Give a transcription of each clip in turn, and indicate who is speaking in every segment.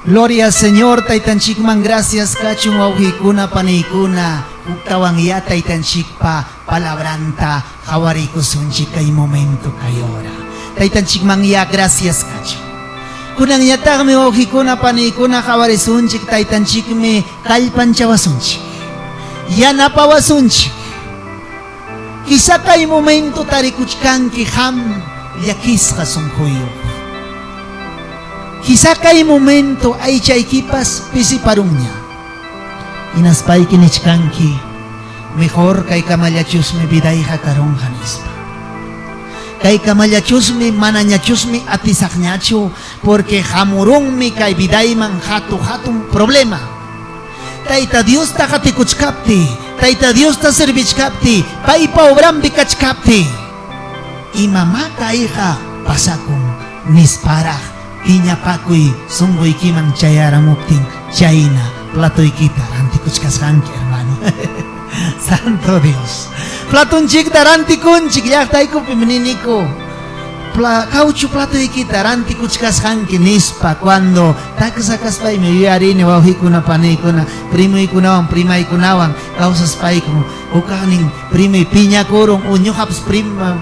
Speaker 1: Gloria al Señor, taytanchikman gracias kachun wawqiykuna paniykuna, huktawanyá taytanchikpa palabranta qawariykusunchik kay momento kay hora. Taytanchikmanyá gracias kachun. Kunanñataqmi wawqiykuna paniykuna qawarisunchik taytanchikmi kallpanchawasunchik. Yanapawasunchik. Quizá kay momento tarikuchkanki qam llakisqa sunquyuq. Quizá kay momento aychaykipas pisiparunña. Hinaspayki nichkanki, Mejor kaykamallachusmi vidayqa karunqa nispa. Kaykamallachusmi manañachusmi atisaqñachu porque hamurunmi kay vidayman hatu-hatun problema. Tayta Diosta qatikuchkaptiy, Tayta Diosta servichkaptiy, paypa obranpi kachkaptiy, imamá kayqa pasakun nisparaq piñapakuy sunquykiman chayaramuptin chayna platoykita rantikuchkasqanki, hermano. Santo Dios. Platonchikta rantikunchik, llaqtaykupim niniku. Caucho platoykita rantikuchkasqanki nispa cuando taksa kaspaymi yuyarini wawqiykuna paniykuna primoykunawan primaykunawan kawsaspayku hukaqnin primoy piñakurun o ñuqapas prima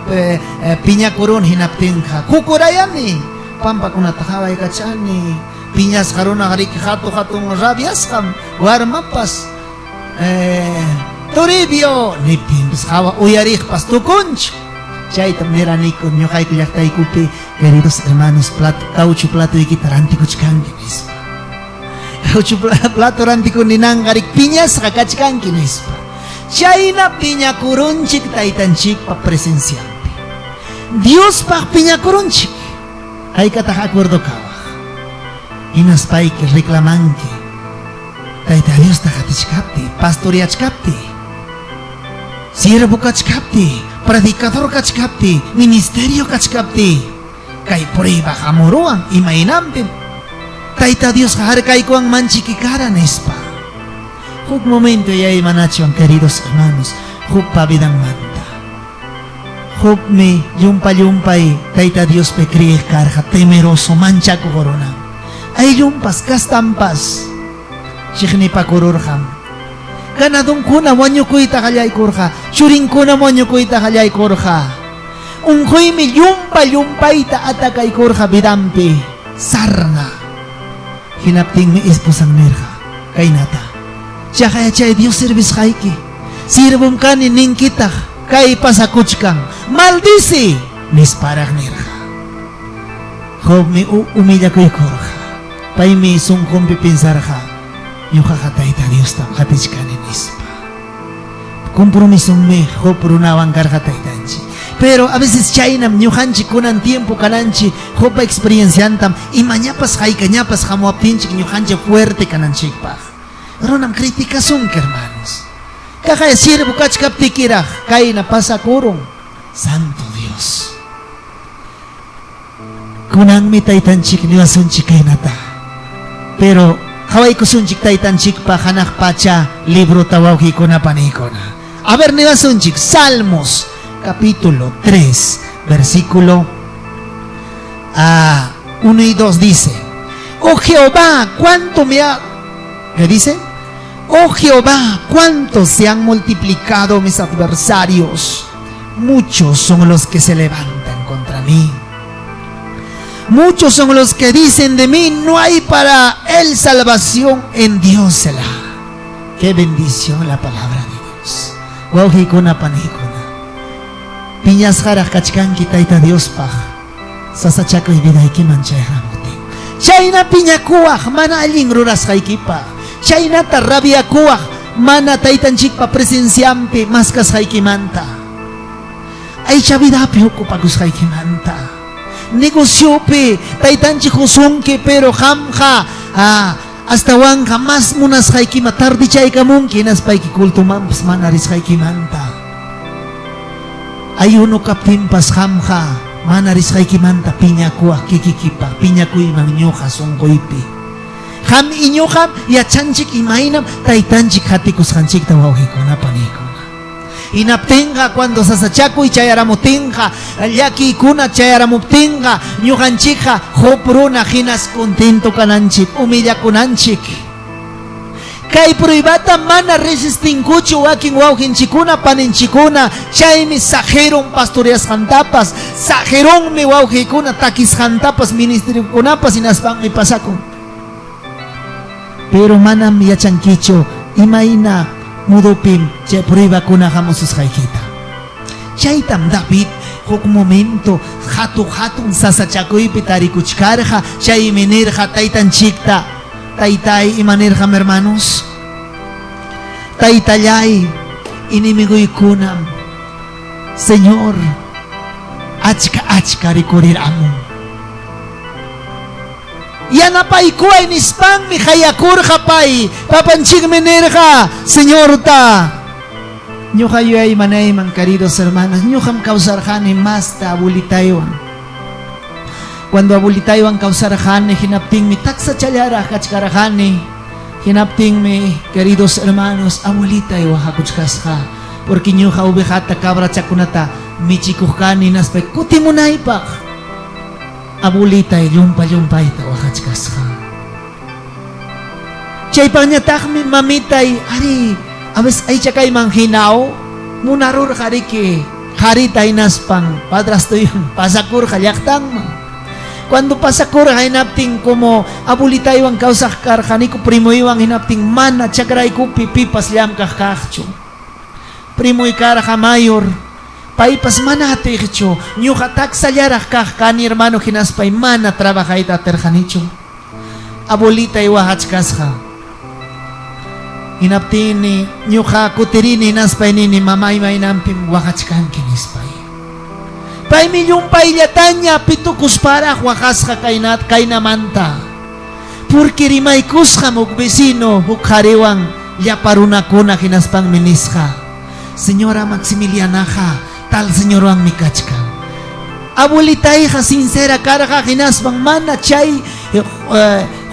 Speaker 1: piñakurun hinaptinqa kukurayani pampakunata qawaykachani piñasqa runaqa riki hatu hatun rabiasqam warmapas Toribio niptinpas qawa uyariqpas tukunchu. Chaytam niraniku ñuqayku llaqtaykupi, queridos hermanos, plato, caucho platoykita rantikuchkanki nispa. Caucho plato rantikuninanqa rik piñasqa kachkanki nispa. Chayna piñakurunchik taytanchikpa presencianpi. Diospaq piñakurunchik. Haykataq acuerdo kawaq. Hinaspayki reclamanki. Tayta Diosta qatichkaptiy, pastoreachkaptiy, siervo kachkaptiy, predicador kachkaptiy, ministerio kachkaptiy, kay prueba hamuruwan imaynanpim Tayta Diosqa harkaykuwanmanchiki kara nispa. Huk momento yuyaymanachwan, queridos hermanos, Jobpa vidanmanta. Jobmi llumpa-llumpay Tayta Diospi creeq karqa, temeroso, manchakuq runam. Ayllunpas, castanpas chiqnipakururqam. Ganadonkunam wañukuyta qallaykurqa, churinkunam wañukuyta qallaykurqa. Unquymi llumpa-llumpayta atacaykurqa vidanpi, sarna. Hinaptinmi esposan nirqa kaynata, Chaqaya chay Dios servisqayki, siervom kani ninkitaq, kay pasakuchkan, maldici! nisparaq nirqa. Jobmi humillakuykurqa. Paymi sunqunpi piensarqa, Ñuqaqa Tayta Diostam qatichkani, nispa. Compromisonmi Job runawan karqa taytanchik. Pero a veces chaynam ñuqanchik kunan tiempo kananchik Jobpa experienciantam imañapas haykañapas hamuwaptinchik ñuqanchik fuerte kananchikpaq. Runam criticasunki, hermanos. Kaqaya siervo kachkaptikiraq kayna pasakurun. Santo Dios. Kunanmi taytanchik niwasunchik kaynata. Pero qawaykusunchik taytanchikpa hanaq pacha librota wawqiykuna paniykuna. A ver niwasunchik Salmos capítulo 3 versículo 1 y 2 dice: Oh Jehová, cuánto me ha... ¿Qué dice? Oh Jehová, cuánto se han multiplicado mis adversarios. Muchos son los que se levantan contra mí. Muchos son los que dicen de mí, no hay para él salvación en Dios Selah. Qué bendición la palabra de Dios. Wawqiykuna paniykuna. Piñasqaraq kachkanki Tayta Diospaq sasachakuy vidaykiman chayramuptin. Chayna piñakuwaq mana allin rurasqaykipaq. Chaynata rabiakuwaq mana taytanchikpa presencianpi maskasqaykimanta. Aycha vidapi ocupakusqaykimanta. Negociopi taytanchik qusunki pero qamqa astawanqa mas munasqaykima tardichaykamunki hinaspayki cultomanpas mana risqaykimanta. Ayuno kaptinpas qamqa mana risqaykimanta piñakuwaq kikikipaq, piñakuyman ñuqa sunquypi. Qam y ñuqam yachanchik imaynam taytanchik qatikusqanchikta wawqiykuna paniykuna. Hinaptinqa cuando sasachakuy chayaramutinqa, llakiykuna chayaramuptinqa, ñuqanchikqa Job runa hinas contento kananchik, humillakunanchik. Kay pruebata mana resistinkuchu wakin wawqinchikuna, paninchikuna, chaymi saqirun pastoreasqantapas, saqirunmi wawqiykuna takisqantapas, ministeriokunapas hinaspanmi pasakun. Pero manam yachankichu imayna mudopim chay pruebakuna hamususqaykita. Chaytam David huk momento hatu-hatun sasachakuypi tarikuchkarqa, chaymi nirqa taytanchikta, Taytay, ima nirqam hermanos? Taytallay, enemiguykunam, Señor, achka-achka rikuriramun. Yanapaykuway nispanmi qayakurqa pay. Papanchikmi nirqa, Señorta, ñuqa yuyaymanayman, queridos hermanos, ñuqam kawsarqani masta abuelitaywan. Cuando abuelitaywan kawsarqani, hinaptinmi taksachallaraq kachkarqani. Hinaptinmi, queridos hermanos, abuelitay waqakuchkasqa, porque ñuqa ovejata, cabrachakunata michikuq kani, hinaspa kutimunaypaq abuelitay llumpa-llumpayta waqachkasqa. Chaypaqñataqmi mamitay, arí, a veces aycha kayman hinaw munarurqa riki qarita hinaspan padrastuywan pasakurqa llaqtanman. Cuando pasakurqa hinaptin como abuelitaywan kawsaq karqaniku primoywan hinaptin mana chakraykupi pipas llamkaq kaqchu. Primoy karqa mayor, paypas mana atiqchu, ñuqa taksallaraq kaq kani hermano hinaspay mana trabajayta atirqanichu. Abuelitay waqachkasqa. Hinaptinmi ñuqa kutirini hinaspay nini, mamay maynanpim waqachkanki nispay. Paymi llumpayllataña pitukusparaq waqasqa kaynat kaynamanta. Porque rimaykusqam huk vecino huk qhariwan llapa runakuna hinaspanmi nisqa, Señora Maximilianaqa tal señorwanmi kachkan. Abuelitayqa sincera karqa hinaspan mana chay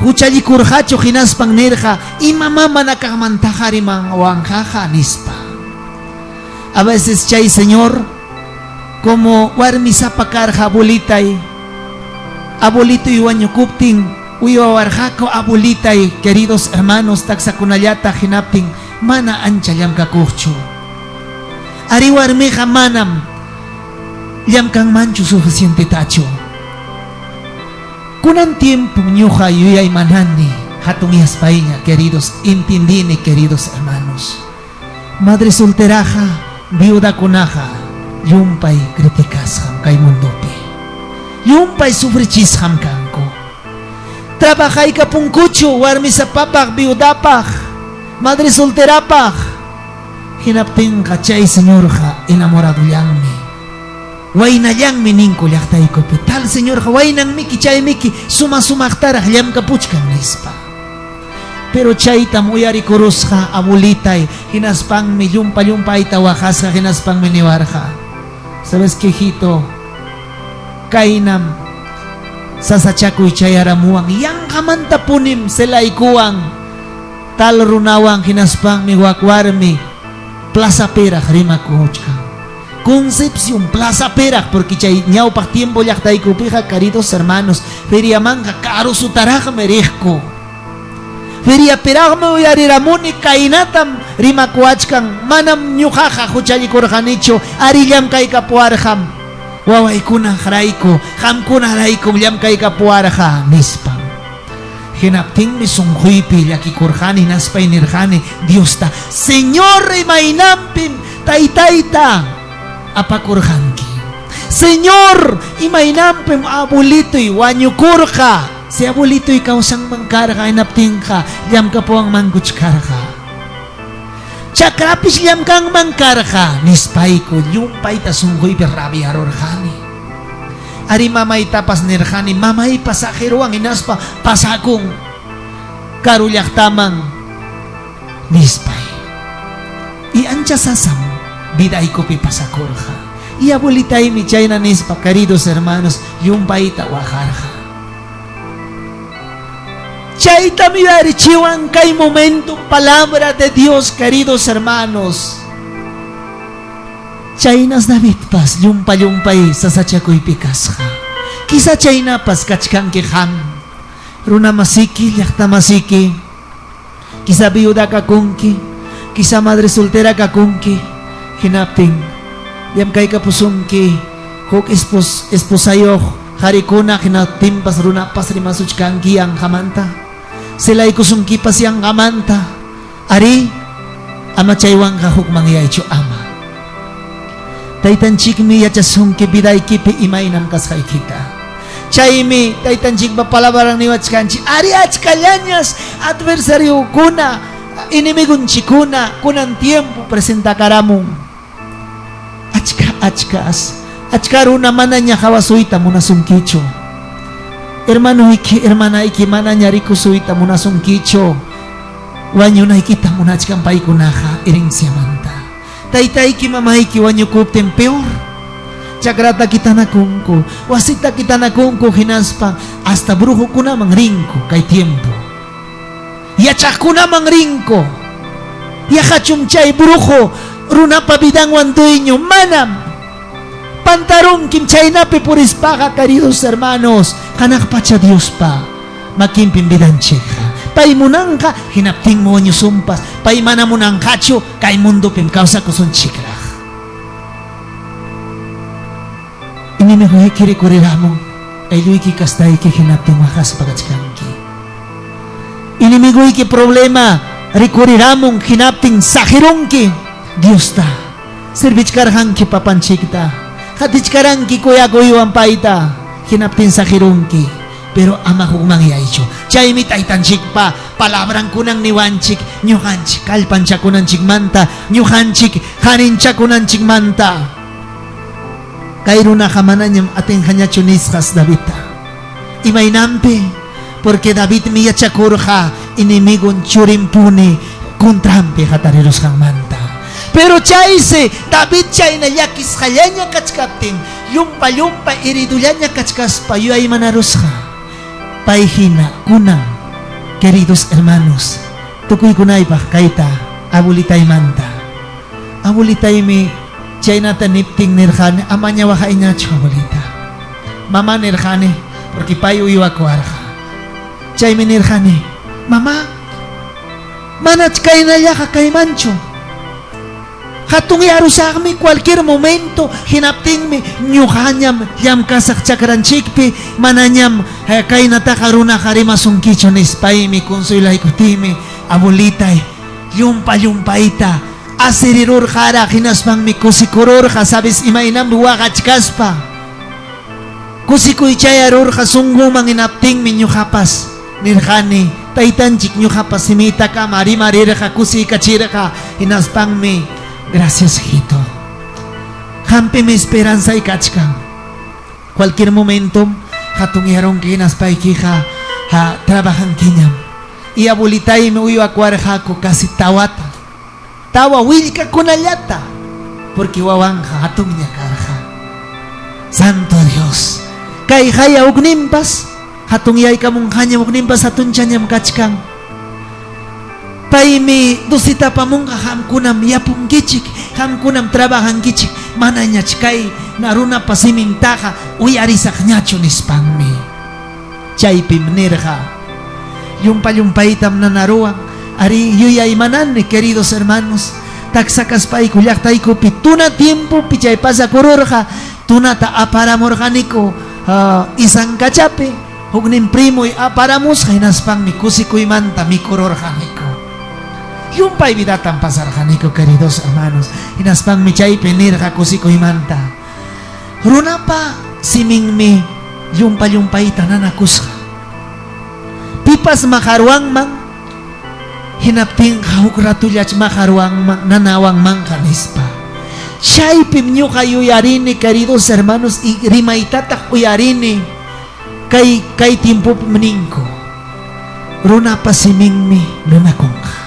Speaker 1: huchallikurqachu hinaspan nirqa, Imamá mana kaqmantaqa rimawanqaqa nispa. A veces chay señor como warmisapa karqa abuelitay, abuelitoy wañukuptin uywawarqaku abuelitay, queridos hermanos, taksakunallataq hinaptin mana ancha llamkakuqchu. Arí warmiqa manam llamkanmanchu suficientetachu. Kunan tiempom ñuqa yuyaymanani hatunyaspayña, queridos, entiendini, queridos hermanos. Madre solteraqa, viudakunaqa llumpay criticasqam kay mundopi. Llumpay sufrichisqam kanku. Trabajaykapunkuchu warmisapapaq, viudapaq, madre solterapaq. Hinaptinqa chay señorqa enamoradollanmi. Waynallanmi ninku llaqtaykupi. Tal señorqa waynanmiki chaymiki suma-sumaqtaraq llamkapuchkan nispa. Pero chaytam uyarikurusqa abuelitay, hinaspanmi llumpa-llumpayta waqasqa, hinaspanmi niwarqa, Sabes qué, hijito, kaynam sasachakuy chayaramuwan, yanqamantapunim celaykuwan tal runawan, hinaspanmi wak warmi plazapiraq rimakuchkan. Concepción plazapiraq, porque chay ñawpaq tiempo llaqtaykupiqa, queridos hermanos, feriamanqa karusutaraqmi riqku. Feriapiraqmi uyariramuni kaynatam rimakuwachkan, manam ñuqaqa huchallikurqanichu, ari llamkaykapuwarqam, wawaykunarayku, qamkunaraykum llamkaykapuwarqa, nispan. Hinaptinmi sunquypi llakikurqani hinaspay nirqani Diosta, Señor, imaynanpim taytayta apakurqanki? Señor, imaynanpim abuelitoy wañukurqa? Si abuelitoy kawsanman karqa hinaptinqa llamkapuwanmankuch karqa. Chakrapis llamkanman karqa, nispayku llumpayta sunquypi rabiarurqani. Arí mamaytapas nirqani, mamaypas saqeruwan hinaspa pasakun karu llaqtaman nispay. Y ancha sasam vidaykupi pasakurqa. Y abuelitaymi chayna nispa, queridos hermanos, llumpayta waqarqa. Chaytam yuyarichiwan kay momento palabra de Dios, queridos hermanos. Chaynas Davidpas llumpa-llumpay sasachakuypi kasqa. Quizá chaynapas kachkanki qam, runamasiki, llaqtamasiki. Quizá viuda kakunki, quizá madre soltera kakunki. Hinaptin llamkaykapusunki huk espos, esposayuq qarikuna hinaptinpas runapas rimasuchkanki yanqamanta. Celaykusunkipas yanqamanta. Arí, ama chaywanqa hukmanyaychu ama. Taytanchikmi yachasunki vidaykipi imaynam kasqaykita. Chaymi taytanchikpa palabran niwachkanchik, arí achkallañas adversariokuna, enemigonchikkuna kunan tiempo presentakaramun. Achka achkas, achka runa manaña qawasuyta munasunkichu. Hermanoyki, hermanayki manaña rikusuyta munasunkichu. Wañunaykita munachkan paykunaqa herenciamanta. Taytayki, mamayki wañukuptin peor. Chakrata kitanakunku, wasita kitanakunku hinaspa hasta brujokunaman rinku kay tiempo. Yachaqkunaman rinku. Yaqachum chay brujo runapa vidanwan dueño? Manam. Pantarunkim chaynapi purispaqa, queridos hermanos, hanaq pacha Diospa makinpim vidanchikqa. Pay munanqa, hinaptinmi wañusunpas. Pay mana munanqachu, kay mundopim kawsakusunchikraq. Enemigoyki rikuriramun, aylluyki kastayki hinaptin waqaspa kachkanki. Enemigoyki problema rikuriramun hinaptin saqirunki Diosta. Servichkarqanki papanchikta, qatichkaranki kuyakuywan payta, hinaptin saqirunki. Pero ama hukmanyaychu. Chaymi taytanchikpa palabran kunan niwanchik, ñuqanchik kallpanchakunanchikmanta, ñuqanchik qarinchakunanchikmanta. Kay runaqa manañam atinqañachu nisqas Davidta. Imaynanpi? Porque Davidmi yachakurqa enemigon churinpuni contranpi hatarirusqanmanta. Pero chaysi David chayna llakisqallaña kachkaptin, llumpa-llumpa heridollaña kachkaspa yuyaymanarusqa. Pay hina kunan, queridos hermanos, tukuykunaypaq kayta abuelitaymanta. Abuelitaymi chaynata niptin nirqani, amaña waqayñachu, abuelita. Mamá nirqani, porque pay uywakuwarqa. Chaymi nirqani, mamá, manach kaynallaqa kaymanchu. Hatunyarusaqmi cualquier momento, hinaptinmi ñuqañam llamkasaq chakranchikpi, manañam kaynataqa runaqa rimasunkichu nispaymi consuelaykutiymi, abuelitay. Llumpa-llumpayta asirirurqaraq hinaspanmi kusikururqa, sabes imaynanpi waqachkaspa. Kusikuy chayarurqa sunqunman hinaptinmi ñuqapas nirqani, Taytanchik ñuqapa simiytakama rimarirqa, kusiykachirqa, hinaspanmi gracias hijito. Qampim esperanzay kachkan. Cualquier momentom hatunyarunki hinaspaykiqa trabajankiñam. Y abuelitaymi uywakuwarqaku casi tawata, tawa willkakunallata, porque wawanqa hatunña karqa. Santo Dios, kay haya hukninpas hatunyaykamunqañam, hukninpas hatunchañam kachkan. Paymi dosita apamunqa, qamkunam yapunkichik, qamkunam trabajankichik, manañach kay na runapa simintaqa uyarisaqñachu nispanmi. Chaypim nirqa, Llumpa-llumpaytam nanaruwan, arí, yuyaymanani, queridos hermanos, taksa kaspayku llaqtaykupi tuna tiempopi chay pasakururqa, tunata aparamurqaniku Isankachapi, huknin primoy aparamusqa hinaspanmi kusikuymanta mikururqaniku. Llumpay vidatam pasarqaniku, queridos hermanos, hinaspanmi chaypi nirqa kusikuymanta. Runapa siminmi llumpa-llumpayta nanakusqa. Pipas maqaruwanman, hinaptinqa huk ratollach maqaruwanman, nanawanmanqa nispa. Chaypim ñuqa yuyarini, queridos hermanos, y rimaytataq uyarini, kay kay tiempopim ninku, runapa siminmi nanakunqa.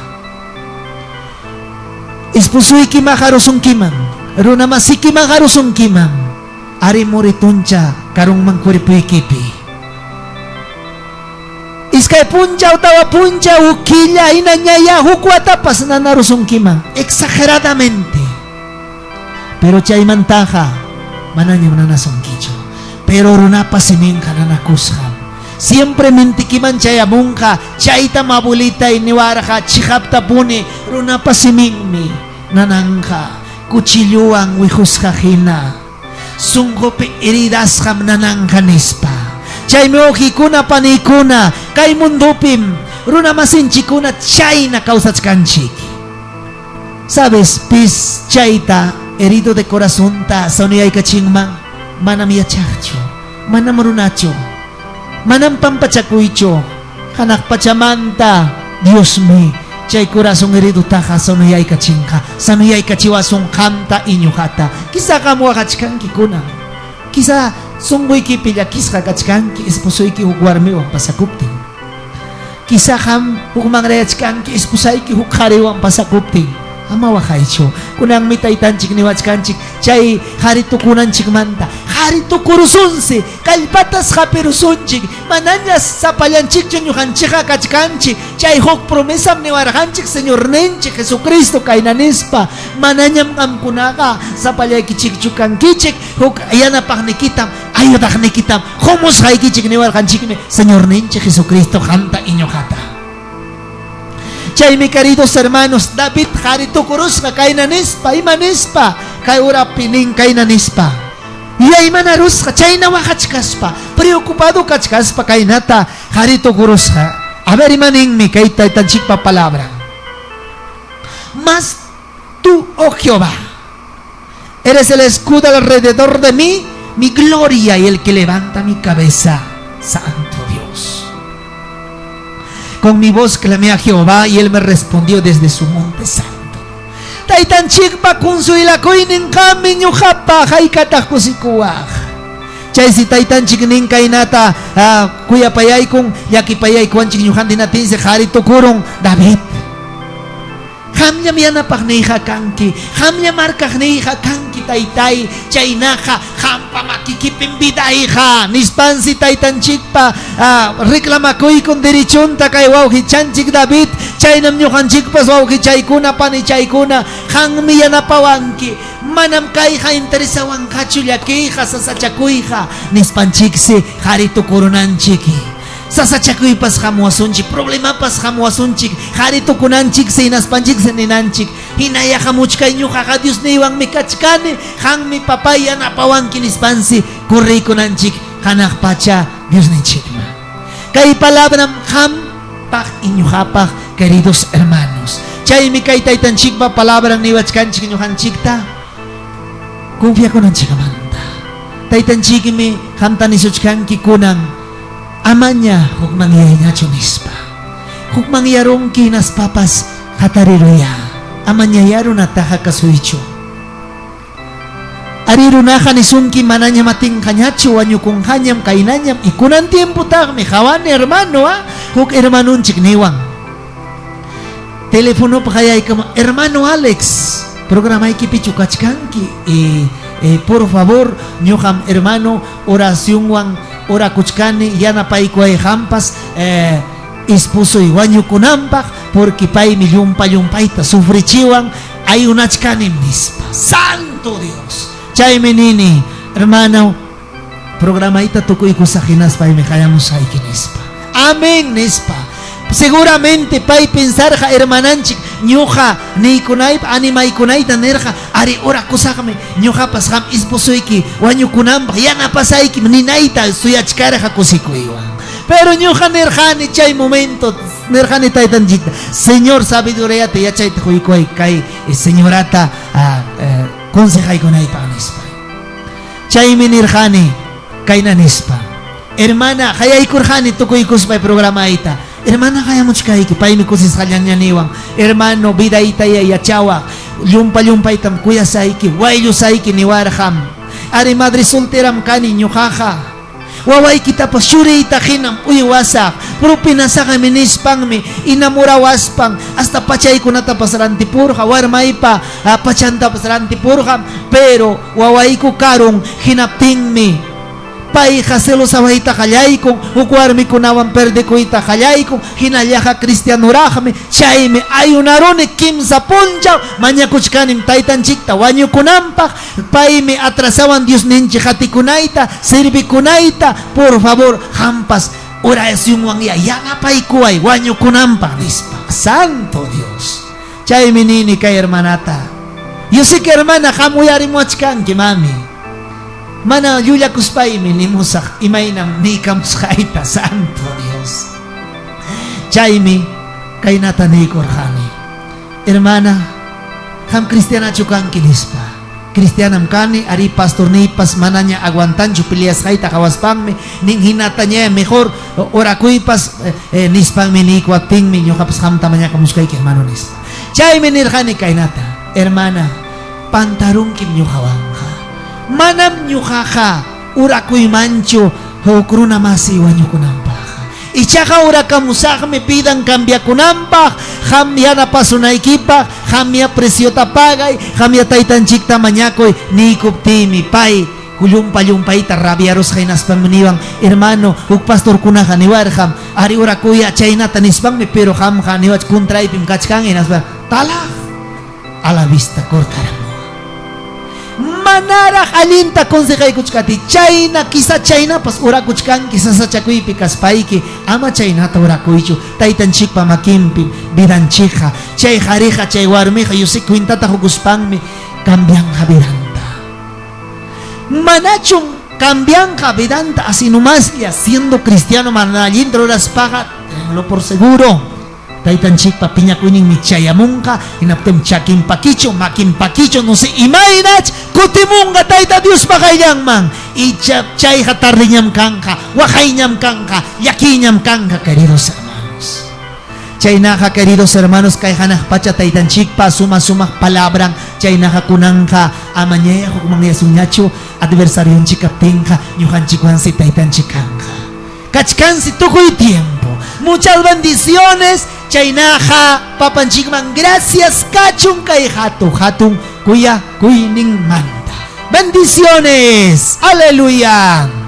Speaker 1: Esposoyki maqarusunkiman, runamasiki maqarusunkiman, ari murituncha karunman kuripuykipi. Iskay punchaw, tawa punchaw, huk killa, hinañayá huk watapas nanarusunkiman, exageradamente. Pero chaymantaqa manañam nanasunkichu. Pero runapa siminqa nanakusqam. Siempre mentikiman chayamunqa, chaytam abuelitay niwarqa, chiqaptapuni runapa siminmi nananqa, cuchillowan wiqusqa hina. Sunqupi heridasqam nananqa nispa. Chaymi wawqiykuna paniykuna, kay mundopim runamasinchikkuna chayna kawsachkanchik. Sabes, pis chayta herido de corazonta sanoyaykachinman? Manam yachaqchu, manam runachu, manam pampachakuychu. Hanaq pachamanta Diosmi chay corazón heridotaqa sanoyaykachinqa, sanoyaykachiwasun qamta y ñuqata. Quizá qam waqachkanki kunan. Quizá sunquykipi llakisqa kachkanki esposoyki huk warmiwan pasakuptin. Quizá qam hukmanrayachkanki esposayki huk qhariwan pasakuptin. Ama waqaychu. Kunanmi taytanchik niwachkanchik chay qhari tukunanchikmanta. Qhari tukurusunsi, kallpatas hapirusunchik, manañas sapallanchikchu ñuqanchikqa kachkanchik. Chay huk promesam niwarqanchik Señorninchik Jesucristo kayna nispa, Manañam qamkunaqa sapallaykichikchu kankichik, huk yanapaqnikitam, ayudaqnikitam qumusqaykichik niwarqanchikmi Señorninchik Jesucristo qamta y ñuqata. Chaymi queridos hermanos, David qhari tukurusqa kayna nispa, ima nispa? Kay urapi nin kayna nispa. Yuyaymanarusqa, chayna waqachkaspa, preocupado kachkaspa kaynata qhari tukurusqa. A ver ima ninmi kay taytanchikpa palabran. Mas tú, oh Jehová, eres el escudo alrededor de mí, mi gloria y el que levanta mi cabeza, Santo Dios. Con mi voz clamé a Jehová y él me respondió desde su monte santo. Taytanchikpa consuelakuynin qammi ñuqapaq haykataq kusikuwaq. Chaysi taytanchik nin kaynata kuyapayaykun llakipayaykuwanchik ñuqanti hinatinsi qhari tukurun David. Qamllam yanapaqniyqa kanki, qamllam harkaqniyqa kanki taytay, chaynaqa qampa makikipim vidayqa, nispansi taytanchikpa reclamakuykun derechonta kay wawqichanchik David, chaynam ñuqanchikpas wawqichaykuna, panichaykuna, qanmi yanapawanki, manam kayqa interesawanqachu llakiyqa, sasachakuyqa, nispanchiksi qhari tukurunanchik. Sasachakuypas hamuwasunchik, problemapas hamuwasunchik, qhari tukunanchiksi hinaspanchiksi ninanchik, Hinaya hamuchkay ñuqaqa Diosniywanmi kachkani, qanmi papay yanapawanki nispansi correykunanchik hanaq pacha Diosninchikman. Kay palabram qampaq y ñuqapaq, queridos hermanos. Chaymi kay taytanchikpa palabran niwachkanchik ñuqanchikta confiakunanchikmanta. Taytanchikmi qamta nisuchkanki kunan amaña hukmanyayñachu nispa. Hukmanyarunki hinaspapas hatariruya, amañayá runataqa kasuychu. Arí runaqa nisunki manañam atinqañachu, wañukunqañam, kaynañam y kunan tiempotaqmi qawani hermano a huk hermanonchik niwan. Telefonopi qayaykaman, hermano Alex, programaykipichu kachkanki? Y, por favor, ñuqam hermano oracionwan orakuchkani yanapaykuway qampas esposoy wañukunanpaq, porque paymi llumpa llumpayta sufrichiwan, ayunachkanim nispa. Santo Dios! Chaymi nini, hermano, programayta tukuykusaq hinaspaymi qayamusqayki nispa. Amén nispa. Seguramente pay pensarqa hermananchik ñuqa niykunaypa animaykunayta nirqa, ari orakusaqmi ñuqapas qam esposoyki wañukunanpaq yanapasaykim ninayta suyachkarqa kusikuywan. Pero ñuqa nirqani chay momento nirqani taytanchikta, Señor sabiduriata yachayta quykuway kay señorata consejaykunaypaq nispa. Chaymi nirqani kayna nispa, Hermana, qayaykurqani tukuykuspay programayta. Hermana, qayamuchkayki, paymi kusisqallaña niwan, Hermano, vidaytaya yachawaq, llumpa llumpaytam kuyasayki, wayllusayki niwarqam. Ari, madre solteram kani ñuqaqa. Wawaykitapas churiyta hinam uywasaq, propinasaqmi nispanmi enamorawaspan hasta pachaykunatapas rantipurqa, warmaypa pachantapas rantipurqam, pero wawayku karun hinaptinmi. Payqa celosawayta qallaykun, huk warmikunawan perdekuyta qallaykun, hinallaqa cristianoraqmi, chaymi ayunaruni kimsa punchaw, mañakuchkanim taytanchikta wañukunanpaq, paymi atrasawan Diosninchik qatikunayta, servikunayta, por favor qampas oracionwanyá yanapaykuway wañukunanpaq, nispa. Santo Dios! Chaymi nini kay hermanata, Yo sé que hermana qam uyarimuwachkanki, mami. Mana llullakuspaymi nimusaq imaynam niykamusqayta, Santo Dios. Chaymi kaynata niykurqani, Hermana, qam cristianachu kanki? nispa. Cristianam kani, arí, pastorniypas manaña aguantanchu peleasqayta qawaspanmi, nin hinatañayá mejor orakuypas nispanmi niykuwaptinmi ñoqapas qamta mañakamuskayki, hermano, nispa. Chaymi nirqani kaynata, Hermana, pantarunkim ñoqawanqa. Manam ñoqaqa orakuymanchu huk runamasiy wañukunanpaqqa. Ichaqa orakamusaqmi vidan cambiakunanpaq, qam yanapasunaykipaq, qamya preciota pagay, qamya taytanchikta mañakuy, niykuptiymi pay llumpa-llumpayta rabiarusqa hinaspanmi niwan, Hermano, huk pastorkunaqa niwarqam, arí orakuya chaynata nispanmi, pero qamqa niwach contraypim kachkanki hinaspa talaq a la vista cortaramuwan. Manaraq allinta consejaykuchkati, chayna quizá chaynapas orakuchkanki sasachakuypi kaspayki, ama chaynata orakuychu, taytanchikpa makinpim vidanchikqa, chay qariqa, chay warmiqa yo sé cuentata qokuspanmi cambianqa vidanta. Manachum cambianqa vidanta así nomaslla siendo cristiano mana allinta ruraspaqa, tenlo por seguro. Taytanchikpa piñakuyninmi chayamunqa, hinaptinmi chakin pakichu, makin pakichu, no sé imaynach kutimunqa Tayta Diospa qayllanman. Icha chayqa tardeñam kanqa, waqayñam kanqa, llakiyñam kanqa, queridos hermanos. Chaynaqa, queridos hermanos, kay hanaq pacha Taytanchikpa suma-sumaq palabran, chaynaqa kunanqa amañaya hukmanyasunñachu adversarionchik kaptinqa, ñuqanchikwansi Taytanchik kanqa. Kachkansi tukuy tiempo. Muchas bendiciones, chaynaqa papanchikman gracias kachun kay hatu hatun kuyakuyninmanta. Bendiciones. Aleluya.